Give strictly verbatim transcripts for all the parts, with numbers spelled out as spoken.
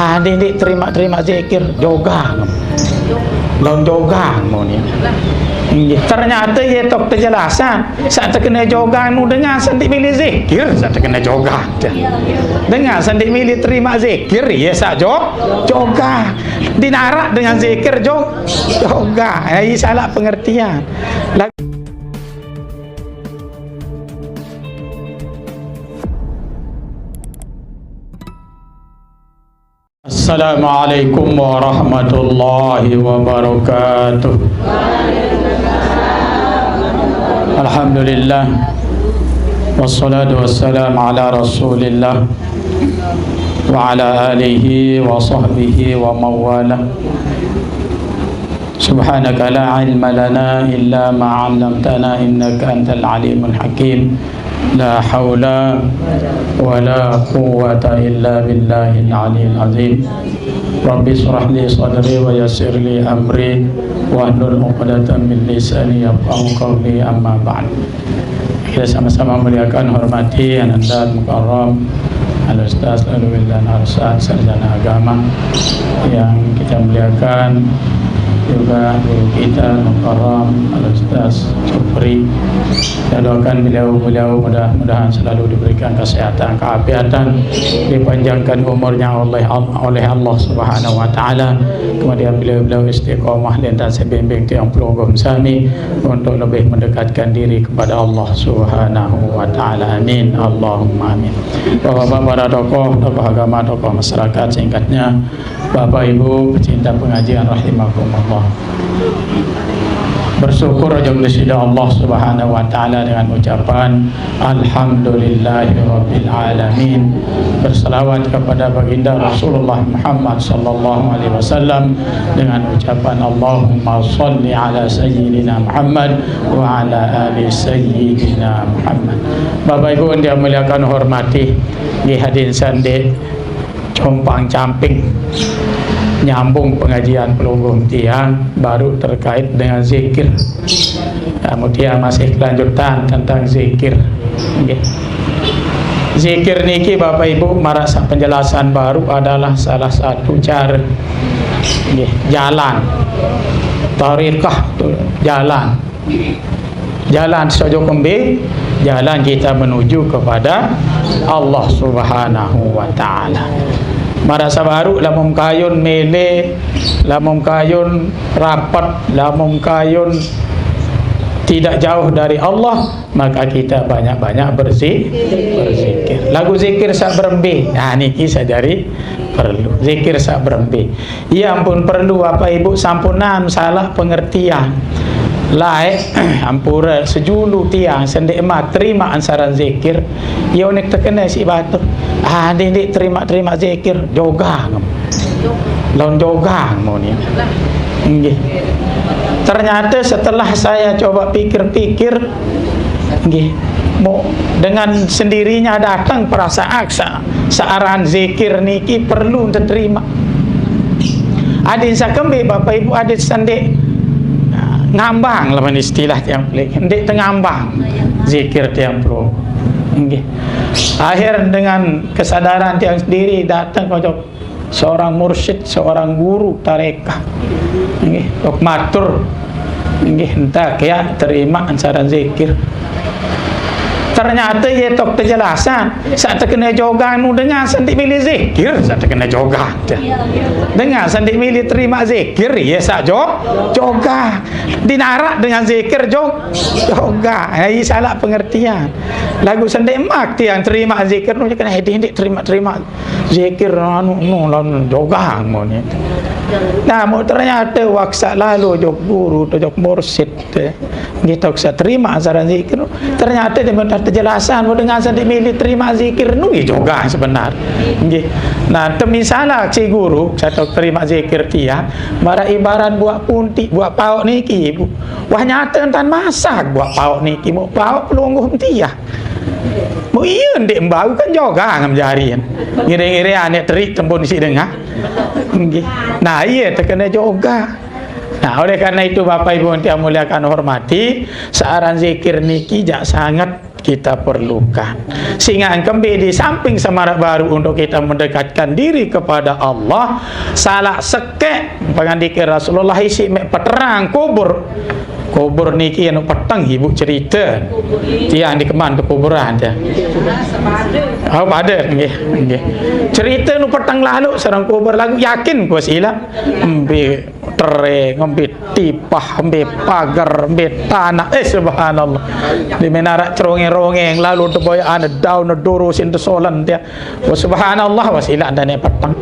Ah, ndeq, ndeq terimaq-terimaq zikir, jogang. Laun jogang muni. Nggih. Ternyate ye tok tejelasan, saq tekene jogang nu dengan saq ndeq mele zikir, saq tekene jogang. Dengan saq ndeq mele terimaq zikir, ye saq jo-, jogang. Dinaraq dengan zikir jo-, jogang. Nah, ini salah pengertian. Lag- Assalamualaikum warahmatullahi wabarakatuh. Alhamdulillah. Wassalatu wassalamu ala Rasulillah wa ala alihi wa sahbihi wa mawala. Subhanaka la ilma lana illa ma 'allamtana innaka antal alimul hakim. La haula wa la quwwata illa billahil aliyil azim. Rabbi israh li sadri wa yassir li amri wahlul 'uqdatam min lisani yafqahu qawli, amma ba'd. Kita sama-sama muliakan, hormati Ananda Mukarram Al Ustaz Alwi Dahlan Arsad, sarjana agama yang kita muliakan, juga guru kita Mukarram Al Ustaz Supri. Kita doakan beliau, beliau mudah-mudahan selalu diberikan kesehatan, keafiatan, dipanjangkan umurnya oleh, oleh Allah Subhanahu wa Ta'ala. Kemudian beliau-beliau istiqomah, lintang sebimbing tiang pelungguh sami untuk lebih mendekatkan diri kepada Allah Subhanahu wa Ta'ala. Amin. Allahumma amin. Bapak-bapak, para tokoh, tokoh agama, tokoh masyarakat, singkatnya, Bapak Ibu pecinta pengajian rahimakumullah. Bersyukur aja kepada Allah Subhanahu wa Ta'ala dengan ucapan Alhamdulillahirabbil alamin. Berselawat kepada baginda Rasulullah Muhammad sallallahu alaihi wasallam dengan ucapan Allahumma salli ala sayyidina Muhammad wa ala ali sayyidina Muhammad. Bapak Ibu yang dimuliakan, hormati, nggih, hadirin sande, compang camping, nyambung pengajian pelungguh tiang baru terkait dengan zikir. Nah, kemudian masih kelanjutan tentang zikir. Nggih. Zikir niki, Bapak Ibu, maraq saq penjelasan baru, adalah salah satu cara, nggih, jalan. Thariqah tu jalan. Jalan saq ojok kembe? Jalan kita menuju kepada Allah Subhanahu wa Ta'ala. Maraq saq baruq, lamun kayun mele, lamun kayun rapet, lamun kayun tidak jauh dari Allah, maka kita banyak-banyak berzi-, berzikir. Laguq zikir saq berembe? Nah, niki saq jari perlu. Zikir saq berembe? Iya, ampun perlu, Bapak Ibu, sampunan salah pengertian. Laeq, ampure sejulu tiang sendeq mat terimaq ansaran zikir, ie unik tekene siq batur. Ah, ndeq, ndeq terimaq-terimaq zikir, jogang. Laun jogang muni. Nggih. Ternyata setelah saya coba pikir-pikir, nggih, mo-, dengan sendirinya datang perasaan sa-, searan zikir niki perlu teterima. Adin sakembe, Bapak Ibu, adin sendeq ngambang, lamun istilah tiang Pelik, ndeq tengambang zikir tiang pro. Nggih. Akhir dengan kesadaran tiang sendiri datang ojok seorang mursyid, seorang guru tarekah. Nggih, tok matur. Nggih, entak ya, terima ansaran zikir. Ternyata ye tok kejelasan, saq tekene jogang nu dengan saq ndeq mele zikir, saq tekene jogang. Dengan saq ndeq mele terima zikir, ye saq jo-, jogang. Dinaraq dengan zikir jo-, jogang. Nah, ini salah pengertian. Laguq saq ndeq mat tiang terima zikir nu, kene ndeq, ndeq terima-terima. Zikir anu, nu, laun jogang muni. Nah, mo ternyate wah saq lalo ojok guru, ojok mursyid, eh, nggih, tok saq terima ansaran zikir. Ternyate dia minta kejelasan, mo dengan saq ndeq mele terima zikir nu, nggih, jogang sebenar. Nggih. Nah, temisalaq si guru, saq tok terima zikir tiang, maraq ibarat buaq puntiq, buaq paoq niki, Bu. Wah, nyate entan masak buaq paoq niki, mo paoq pelungguh tiang. Mu iya ndeq mbau kan jogang jari. Ngire-ngire aneq teriq tempun siq dengah. Nggih. Nah, iya tekene jogang. Nah, oleh karena itu, Bapak Ibu yang muliakan hormati, searan zikir niki jaq sanget kita perlukan. Sehingga kembali di samping semarak baru untuk kita mendekatkan diri kepada Allah, salak sekek pengandike Rasulullah isi mek peterang kubur. Kubur niki anu peteng ibu cerita. Tiang di keman tu kuburan dia. Oh, pada nggih, nggih. Cerita nu peteng lalu sareng kubur lagu yakin ku sila. Embe tereng, embe tipah, embe pagar, embe tanah. Eh, subhanallah. Di menarak cerongeng-rongeng lalu teboyaan daun duru sin desolan dia. Wa subhanallah, wa sila andane peteng.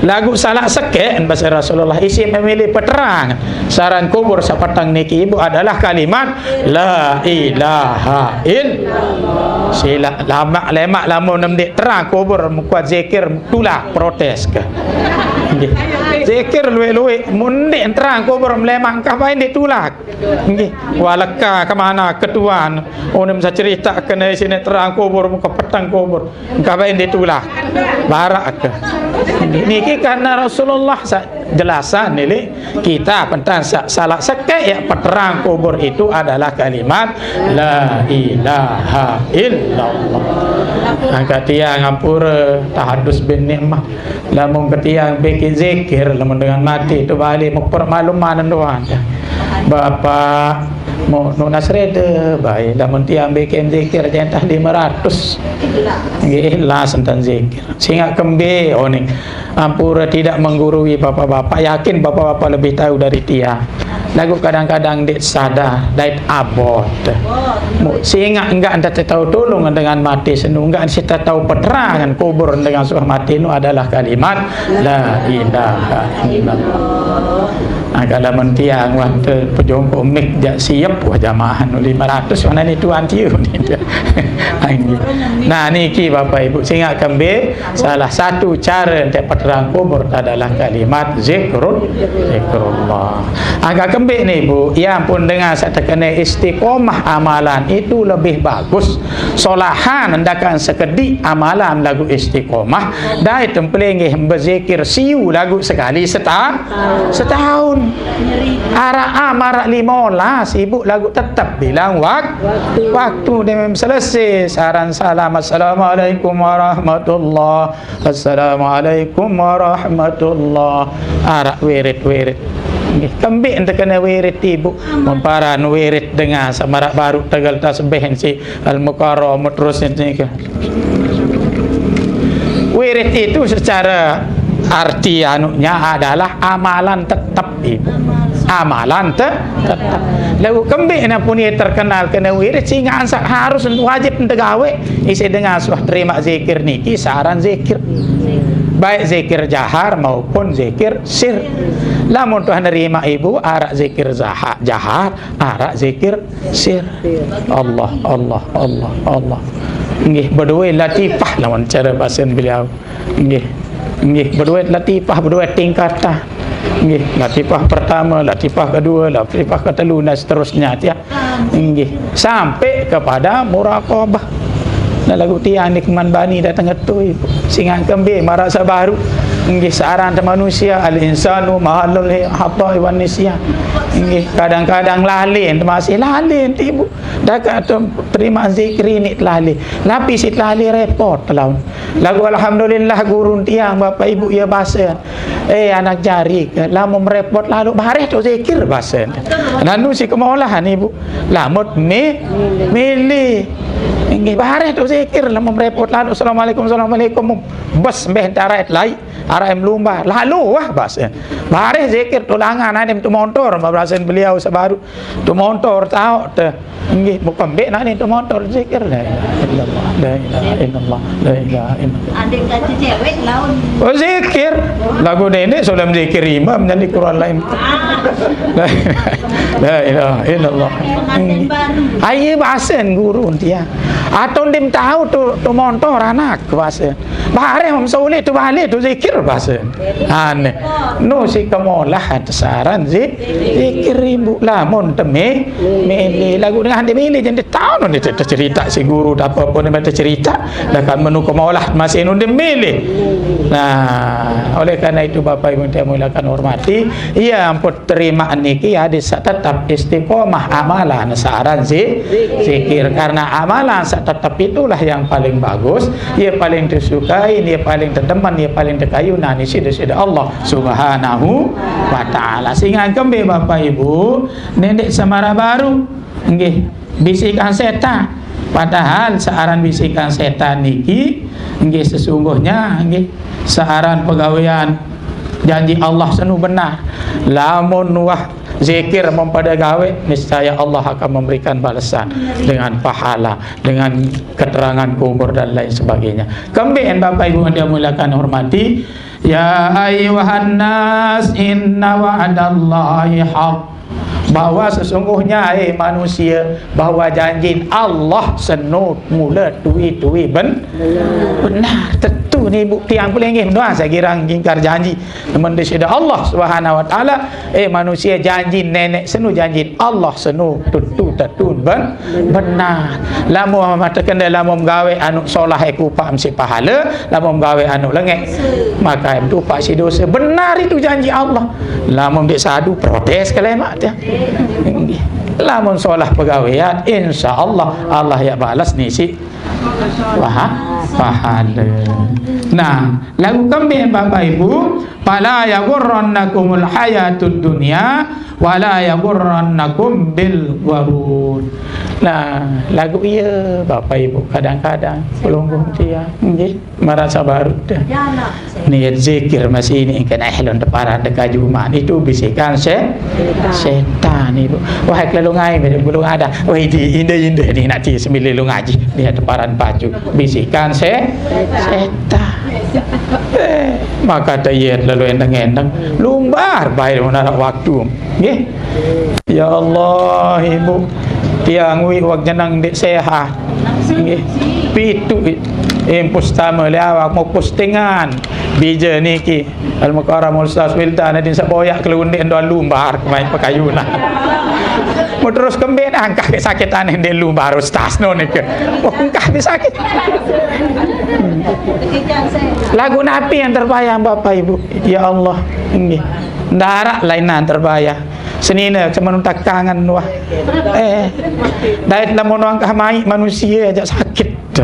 Lagu salak sekek basa Rasulullah isi memilih peterang. Saran kubur sapeteng niki ibu adalah kalimat la ilaha illallah. Sila lamak lemak lamun nemdik terang kubur mukuat zikir tulak protes ke. Nggih. Zikir luwih-luwih mun ndik terang kubur melemak engkah bae ndik tulak. Nggih. Waleka kemana ketuan. Onim sacerita kena sini terang kubur muka peteng kubur. Engkah bae ndik tulak. Barak ke. Niki karena Rasulullah sa jelasan nili kita pentan sa, salak sekek ya peterang kubur itu adalah kalimat la ilaha illallah. Angkat tiang ampura tahadus bin nikmah. Lamun ketiang bikin zikir lamun dengan mati tu balik mukper maklum mana doang. Bapak mau nunas reda baik lamun tiang bikin zikir jentah lima ratus. Nggih ikhlas enten zikir. Sehingga kembe oning. Ampura tidak menggurui bapak-bapak. Yakin bapak-bapak lebih tahu dari tiang. Lagu kadang-kadang ndik sadar, dait abot. Mu- Sehingga enggak anda tahu tolong dengan mati senu, enggak anda tahu peterangan kubur dengan suah mati nu adalah kalimat la ilaha illallah. Nah, kalau mentiang waktu pejongkok mik jak siap wah jamaah nu lima ratus mana ni tuan tiu ni. Nah, niki Bapak Ibu sehingga kembe salah satu cara untuk peterang kubur adalah kalimat zikrul zikrullah. Agak kembik ni Bu, ya ampun dengan saya terkena istiqomah amalan itu lebih bagus. Solahan ndakan sekedi amalan lagu istiqomah. Dai tempelinggih berzikir siu lagu sekali seta setahun. Arak am arak lima belas ibu lagu tetap bilang wak waktu dia memang selesai. Saran salam assalamualaikum warahmatullah. Assalamualaikum warahmatullah. Arak wirid-wirid. Nggih, kembik ente kena wirid ibu. Memparan wirid dengan semarak baru tegal tasbih si al-mukarram terus ini ke. Wirid itu secara arti anunya adalah amalan tetap ibu. Amalan te tetap. Lalu kembik na pun ia terkenal kena wirid sehingga ansak harus wajib tegawe. Isi dengan suah terima zikir niki saran zikir. Baik zikir jahar maupun zikir sir. Lamun tuh nerima ibu arak zikir zaha- jahar, arak zikir sir. Allah, Allah, Allah, Allah. Nggih, berdua latifah lawan cara bahasa beliau. Nggih. Nggih, berdua latifah, berdua tingkatan. Nggih, latifah pertama, latifah kedua, latifah ketelu dan seterusnya ya. Inggih, sampai kepada muraqabah. Nah, lagu tiang ni keman bani datang ngetui. Singan kembe marasa baru. Inggih, searan te manusia al-insanu mahalul hatai wan nisyan. Inggih, kadang-kadang lalin masih lalin tibu. Dah kata terima zikir ini lalin. Lapis it lalin repot lawan. Lagu alhamdulillah gurun tiang bapak ibu ya bahasa. Eh, anak jari ke, lamun merepot lalu bareh tu zikir bahasa. Nanu si kemolahan ibu. Lamut mi milih. Inggih bareh tu zikir lamun merepot lalu assalamualaikum assalamualaikum. Bes mbeh tarat lai. Arai melumba lalu wah bahasa. Bareh zikir tulangan adem tu montor bahasa beliau sebaru. Tu montor tau te. Nggih, bukan bek nak ni tu montor zikir la ilaha illallah, la ilaha illallah, la ilaha illallah. Adik kata cewek laun. Oh zikir. Lagu nenek solam zikir imam jadi Quran lain. La, la ilaha illallah. Pengantin baru. Aye bahasan guru dia. Atau ndim tahu tu tu montor anak bahasa. Bareh Om Soleh tu balik tu zikir bahasa. Aneh. Nu si kemolah saran zi zikir ibu lamun teme mele lagu dengan dia mele jadi tahu nu dia cerita si guru tak apa-apa ni baca cerita dah kan menu kemolah masih nu dia mele. Nah, oleh Karena itu, Bapak Ibu yang saya muliakan, hormati, ia ampun terima niki hadis sak tetap istiqomah amalan searan zi-, zikir. Karena amalan sak tetap itulah yang paling bagus, ia paling disukai, ia paling tedemen, ia paling dikayuna ni sida-sida Allah Subhanahu wa Ta'ala. Sehingga kembe, Bapak Ibu, nendek semara baru, nggih, bisikan setan. Padahal searan bisikan setan niki, nggih, sesungguhnya, nggih, searan pegawean janji Allah senu benar. Lamun wah zikir mempada gawe, niscaya Allah akan memberikan balasan dengan pahala, dengan keterangan kubur dan lain sebagainya. Kemben, Bapak Ibu yang dimuliakan, hormati, ya ayyuhan nas, inna wa'dallahi haq. Bahwa sesungguhnya, eh manusia, bahwa janji Allah senu mula tui-tui ben-, benar. Tentu ni bukti yang paling nggih doang, saya kira ingkar janji. Teman di sida Allah Subhanahu wa Ta'ala, eh manusia, janji nenek senu, janji Allah senu, tentu, tentu ben-, benar. Lamun mata kendai, lamun gawe anu solah, eh kupak mesti pahala, lamun gawe anu lengek, maka itu pak si dosa. Benar itu janji Allah. Lamun dik sadu, protes ke lemak dia. Lamun solah pegawean, insya Allah, Allah ya balas nisi wah, pahala. Nah, lagu kembe, Bapak Ibu, fala yaghurrannakumul hayatud dunya wala yaghurrannakum bil gharur. Nah, lagu iya, Bapak Ibu, kadang-kadang pelungguh dia, nggih, merasa baru dah. Niat zikir masih ini, engken eh lon deparan deka Jumat itu bisikan se-, setan itu. Wah, kelalu ngai, belum ada. Wah, di indah-indah ni nanti sembilan lu ngaji. Niat deparan baju bisikan se-, setan. Eh, maka tayat lalu endeng-endeng. Lumbar baik menara waktu. Nggih. Ya Allah, Ibu. Tiang wi wak jenang dik sehat. Nggih. Pitu i-, impus tama le awak mau postingan. Bija niki. Al Mukarram Ustaz Wildan adin saboyak kelundik ndo lumbar kemai pakayuna. Mau terus kemben angkah sakit aneh di lumbar Ustaz no niki. Oh, angkah sakit. Lagu napi yang terbayang, Bapak Ibu? Ya Allah, nggih. Ndarak lainan terbayang. Senina semenung takangan wah. Eh, dait lamun angkah mai manusia aja sakit.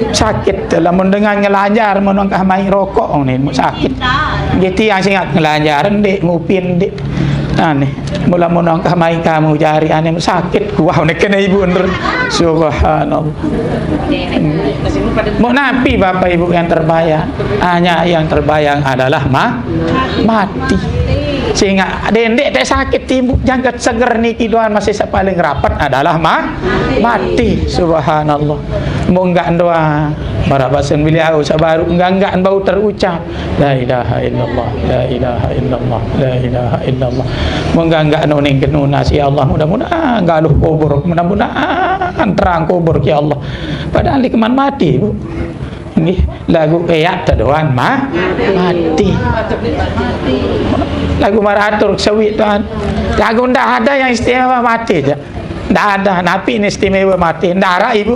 Sakit lamun dengan ngelanjar, mun angkah mai rokok ni sakit. Nggih, tiang singat ngelanjar ndik, ngupin ndik. Aneh. Mula mun angkah mai kamu jari aneh sakit kuah ni kena ibu ner. Subhanallah. Mau napi Bapak Ibu yang terbayang? Hanya yang terbayang adalah ma-, mati. Sehingga dendek tak sakit timbuk jangkat seger niki doan masih sepaling rapat adalah ma-, mati. Subhanallah. Mau enggak doa. Marabasan beliau sabaru enggak-enggak bau terucap. La ilaha illallah, la ilaha illallah, la ilaha illallah. Mengganggak noning genuna si Allah, mudah-mudahan galuh kubur, mudah-mudahan terang kubur ki Allah. Padahal di keman mati, Bu. Nggih, lagu eyat tedoan ma-, mati. Lagu maratur sewit tuan. Lagu ndak ada yang istimewa mati aja. Ndak ada, napi ini istimewa mati. Ndak ada, Ibu.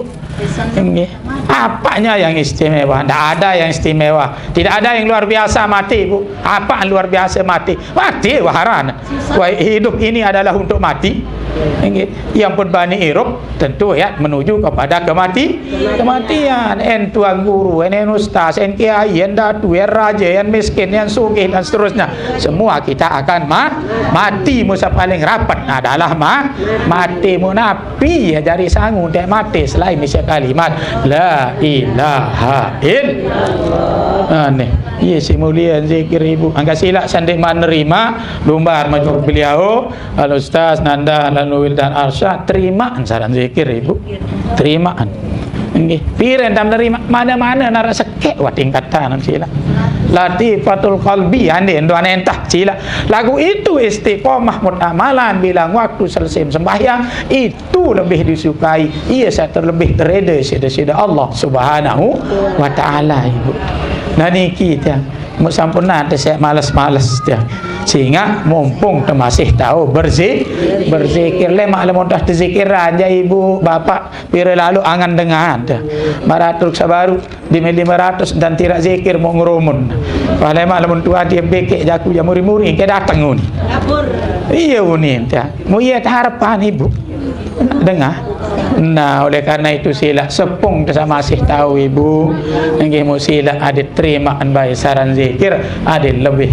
Nggih. Apanya yang istimewa? Tidak ada yang istimewa. Tidak ada yang luar biasa mati, Bu. Apa yang luar biasa mati? Mati, waharan. Wah, hidup ini adalah untuk mati. Nggih. Yang pun bani irup, tentu ya menuju kepada kemati-, kematian. En tuan guru, en, en ustaz, en kiai, en datu, en raja, en miskin, en sugih, dan seterusnya. Semua kita akan ma-, mati. Musa paling rapat adalah ma-, mati. Munafik Pi ya jari sangu dek mati selain isi kalimat la ilaha illallah. Aneh. Iya si mulia zikir ibu. Angka silak sandik menerima lumbar majur beliau. Al Ustaz Nanda lalu Wildan Arsyad, terimaan saran zikir ibu. Terimaan. Nggih. Piren tam nerima mana-mana nara sekek wa tingkatan sila. Latifatul qalbi ande endo entah sila. Lagu itu istiqomah mut amalan bilang waktu selesai sembahyang itu lebih disukai. Iya saya terlebih tereda sida-sida Allah Subhanahu wa taala ibu. Nah niki tiang. Mun sampun nate sik males-males dia. Sehingga mumpung te masih tau berzi-, berzikir. Lemak lamun tah tezikiran ja ibu, bapak, pire lalu angan dengan dia. Maratur sabaru, di lima ratus dan tidak zikir mau ngerumun. Wah, lemak lamun tua dia bekek jaku ja muri-muri, ke dateng uni. Iya uni dia. Mu iya harapan ibu. Dengah. Nah, oleh karena itu sila sepung te sa masih tau ibu. Nggih mu sila ade terima bae saran zikir, ade lebih,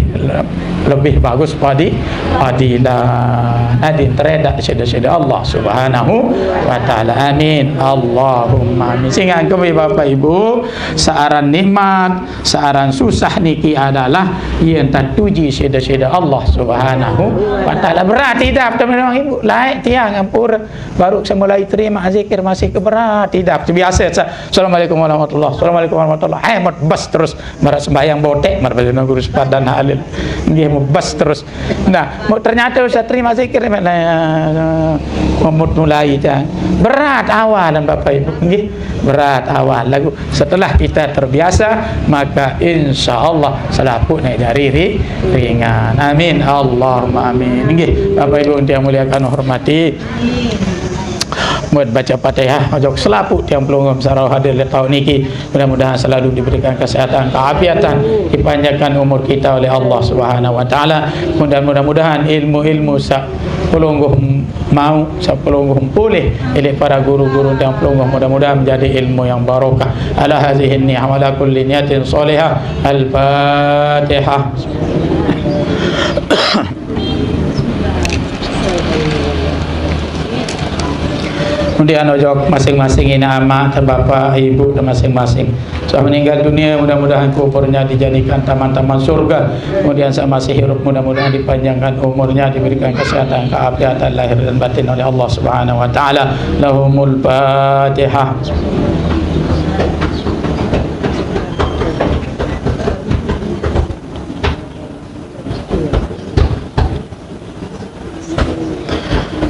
lebih bagus padi, padilah. Ade tereda sida-sida Allah Subhanahu wa taala. Amin. Allahumma amin. Sehingga kami Bapak Ibu, searan nikmat, searan susah niki adalah yen tatuji sida-sida Allah Subhanahu wa taala. Berat idap teman Ibu. Laik tiang ampur. Baru saya mulai terima zikir masih ke berat idap. Biasa sa-, Assalamualaikum warahmatullah. Assalamualaikum warahmatullah. Eh, mat bas terus. Marat sembahyang botek, marat balik guru sepadan halil. Nggih, mau bas terus. Nah, mau ternyata saya terima zikir, memut mulai ja. Berat awalan Bapak Ibu. Nggih, berat awal. Lagu setelah kita terbiasa, maka insya Allah selapuq naik dari ri-, ringan. Amin. Allahumma amin. Nggih, Bapak Ibu yang muliakan hormati. Buat baca Fatihah, ojok selapuq tiang pelungguh sareng hadir leq taoq niki. Mudah-mudahan selalu diberikan kesehatan, keafiatan, dipanjangkan umur kita oleh Allah Subhanahu wa taala. Mudah-, mudah-mudahan ilmu-ilmu saq pelungguh mau, saq pelungguh pulih, leq para guru-guru tiang pelungguh, mudah-mudahan menjadi ilmu yang barokah. Ala hazihi niyah wa ala kulli niyatin shalihah. Al-Fatihah. Kemudian ojok masing-masing inaq amaq, dan bapak, ibu, dan masing-masing. Sudah meninggal dunia, mudah-mudahan kuburnya dijadikan taman-taman surga. Kemudian saq masih hirup, mudah-mudahan dipanjangkan umurnya, diberikan kesehatan, keafiatan lahir dan batin oleh Allah Subhanahu wa taala. Lahumul Fatihah.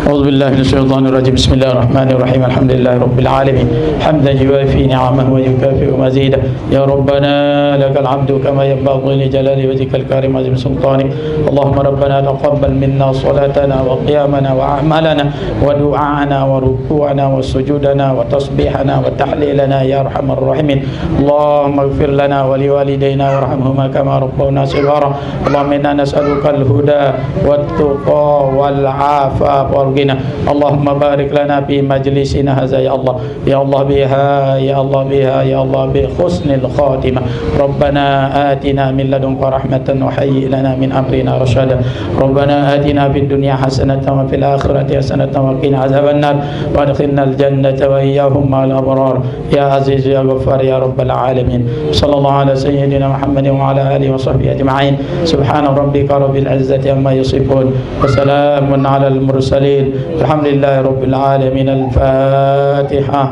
أعوذ بالله من الشيطان الرجيم. بسم الله الرحمن الرحيم. الحمد لله رب العالمين. حمدا يوافي نعمه ويكافئ مزيده. يا ربنا لك الحمد كما ينبغي لجلال وجهك الكريم وعظيم سلطانك. اللهم ربنا تقبل منا صلاتنا وقيامنا وأعمالنا ودعاءنا وركوعنا وسجودنا وتسبيحنا وتحليلنا يا أرحم الراحمين. اللهم اغفر لنا ولوالدينا وارحمهما كما ربونا صغارا. اللهم إنا نسألك الهدى والتقى والعفاف والغنى. اللهم بارك لنا في مجلسنا هذا يا الله. يا الله بها، يا الله بها، يا الله بحسن الخاتمة. ربنا آتنا من لدنك رحمة وهيئ لنا من أمرنا رشدا. ربنا آتنا في الدنيا حسنة وفي الآخرة حسنة وقنا عذاب النار. وأدخلنا الجنة وإياهم مع الأبرار. يا عزيز يا غفار يا رب العالمين. صلى الله على سيدنا محمد وعلى آله وصحبه أجمعين. سبحان ربك رب العزة عما يصفون. وسلام على المرسلين. الحمد لله رب العالمين. الفاتحة.